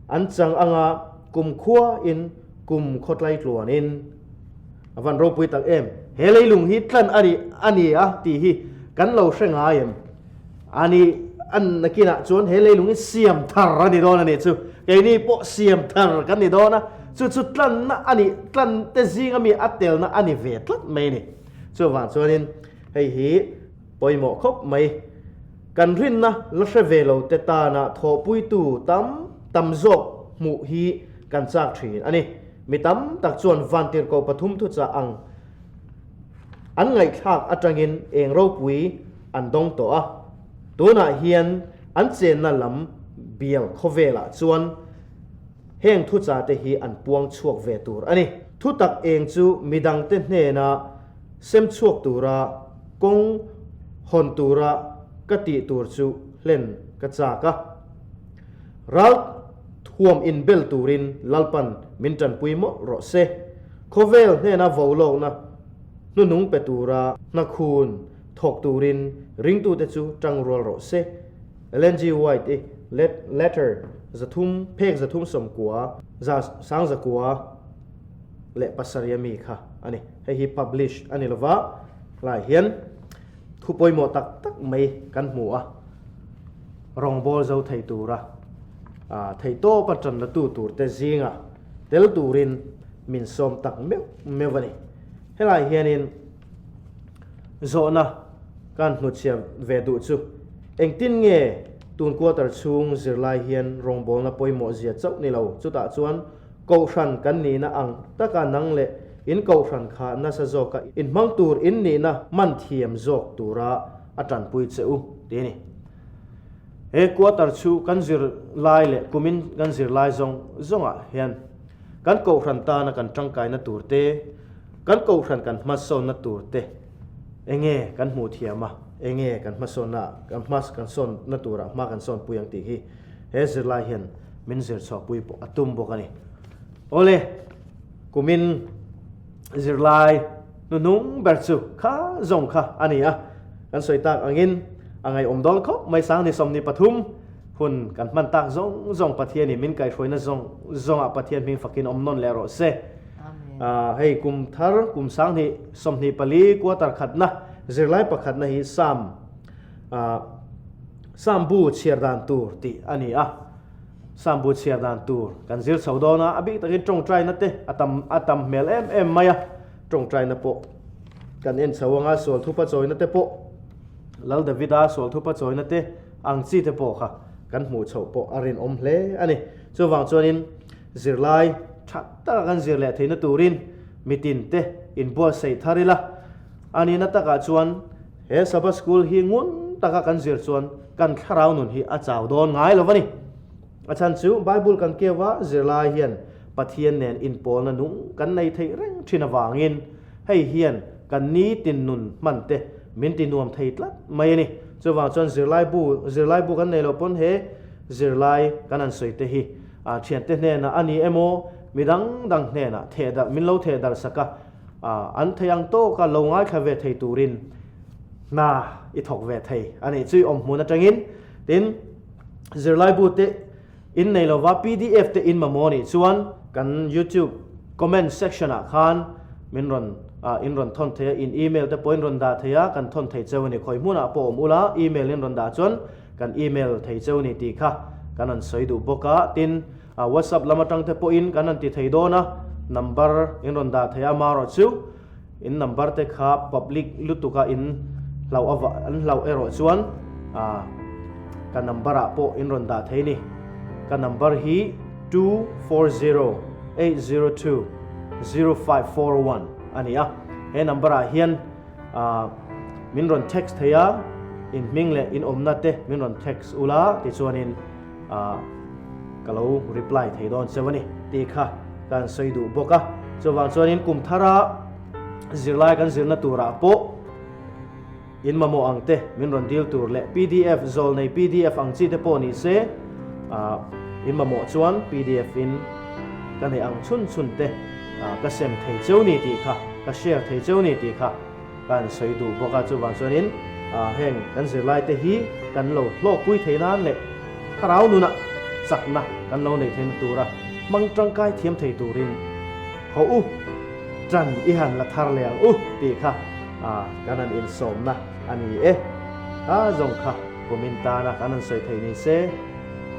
an chang anga kum khuain kum khawtlai tluanin a van ropui tak em. He leilung hi tlan a nih a ni a tih hi kan lo hre ngai em? A ni an nakinah chuan he leilung hi siam thar a ni dawn a nih chu. Keini pawh siam thar kan ni dawn a, chu chu tlanna a nih tlan te zinga mi a telna a ni ve tlat mai a ni. Chuvang chuanin Hei hi pawimawh khawp mai. Kan rinna la hre ve lo te tana thawhpuitu tam tam zawk hmuh hi kan chak thin a ni. Mi tam tak chuan vantirhkoh pathum thuchah ang an ngaihthlak atangin eng ropui an dawng tawh a. Tunah hian an chenna lam bial khawvelah chuan heng thuchah te hi an puang chhuak ve tur a ni. Thutak eng chu midangte hnena Sem chhuak tura kawng hawn tura ka tih tur chu hlen ka chak a. Ral thuam inbel turin Lalpan min tanpui mawlh rawh se. Khawvel hnena vo lawkna hnuhnung pe tura hnakhun thawk turin ringtute chu tangrual rawh se. Ellen G. White i Letter 300 phek 390 109 leh pasarih ami kha a ni. Hei hi publish a ni lova, hlaiah hian thu pawimawh tak tak mai kan hmu a, rawngbâwl zo thei tura theihtawpa ṭan la tu turte zinga tel turin min sawm tak meuh meuh a ni. Helaiah hianin zawhna kan hnutchhiah ve duh chu engtin nge tun quarter chhung zirlai hian rawngbâwlna pawimawh zia chauh ni lo, chutah chuan Kohhran kan nihna ang taka nang leh in kohhran kha nasa zawka inhmang tur in nihna hman thiam zawk tura a tanpui che u ti a ni. He quarter chu kan zir lai leh kumin kan zir lai zawng zawngah hian kan kohhran tana kan tangkaina tur te, kan kohhran kan hmasawnna tur te enge kan hmuh thiam a, enge kan hmasawnna kan hma kan sawnna turah hma kan sawnpui ang tih hi He zirlai hian min zir chhuahpui pawh a tum bawk a ni. Awle, kumin zirlai hnuhnung ber chu kha zawng kha a ni a. Kan sawi tak angin a ngaihawm dawn khawp mai Sangni 23 hun kan hman tak zawng zawng Pathianin min kaihhruaina zawng zawngah Pathian hming fakin awm nawn leh rawh se. Hei kum thar kum 2024 quarter khatna zirlai pakhatna hi Psalm Psalm bu chhiar dan tur tih a ni a. Psalm bu chhiar dan tur kan zir chho dawn a, a bik takin tawngtaina te a tam a tam hmel em em mai a. Tawngtaina pawh kan en chho anga sual thupa chawina te pawh Lal Davida sual thupa chawina te ang chi te pawh kha kan hmuh chhoh pawh a rinawm hle a ni. Chuvang chuanin zirlai tha taka kan zir leh theihna turin mitin te inbuatsaih thar ila. A nihna takah chuan He Sabbath School hi ngun taka kan zir chuan kan thlarau nun hi a chau dawn ngai lo a ni. A chhan chu Bible kan keu a, zirlai hian Pathian nen inpawlna nung kan nei theih reng thin avangin hei hian kan nitin nun hman te min ti nuam thei tlat mai a ni. Chuvang chuan zirlaibu zirlaibu kan nei loh pawn he zirlai kan han sawi te hi thiante hnenah a ni emaw midang dang hnenah thehdarh min lo thehdarh sak a, an thei ang tawka lo ngaithla ve thei turin hna i thawk ve thei a nih chu i awm hmun atangin. Tin, zirlaibu te in nei lova pdf te in mamawh nih chuan kan youtube comment section ah khan min rawn in rawn thawn thei a, in email te pawh in rawn dah thei a, kan thawn thei cheu a ni. Khawi hmunah pawh awm ula email in rawn dah chuan kan email thei cheu a ni tih kha kan rawn sawi duh bawk a. Tin, whatsapp lam atang te pawhin kan rawn ti thei dawn a, number in rawn dah thei a, amaherawhchu In number te kha public lutuk a in hlauh ava an hlauh erawh chuan ah ka number ah pawh in rawn dah thei ni. Ka number hi 2408020541 a ni a. He number ah hian ah min rawn text thei a, in hming leh in awmna te min rawn text ula tichuanin ah ka lo reply thei dawn cheu a ni tih kha ka han sawi duh bawk a. Chuvang chuanin kum thara zirlai kan zirna turah pawh in mamawh ang te min rawn dil tur leh pdf zawl nei pdf ang chi te pawh ni se ah in mamawh chuan pdf in ka neih ang chhun chhun te ah ka sem thei cheu ni tih kha ka share thei cheu ni tih kha Ka han sawi duh bawk a, chuvang chuanin heng kan zirlaite hi kan lo hlawkpui thei nan leh thlarau nunah chakna kan lo neih theihna tura hmang tangkai thiam thei turin haw u, tan i han la thar leh ang u tih kha kan han insawmna a ni e. A zawng kha kumin tana kan han sawi thei ni se,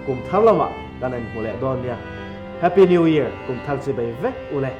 kum thar lamah kan han hmu leh dawn nia. Happy New Year kum thar chi bei vek u le.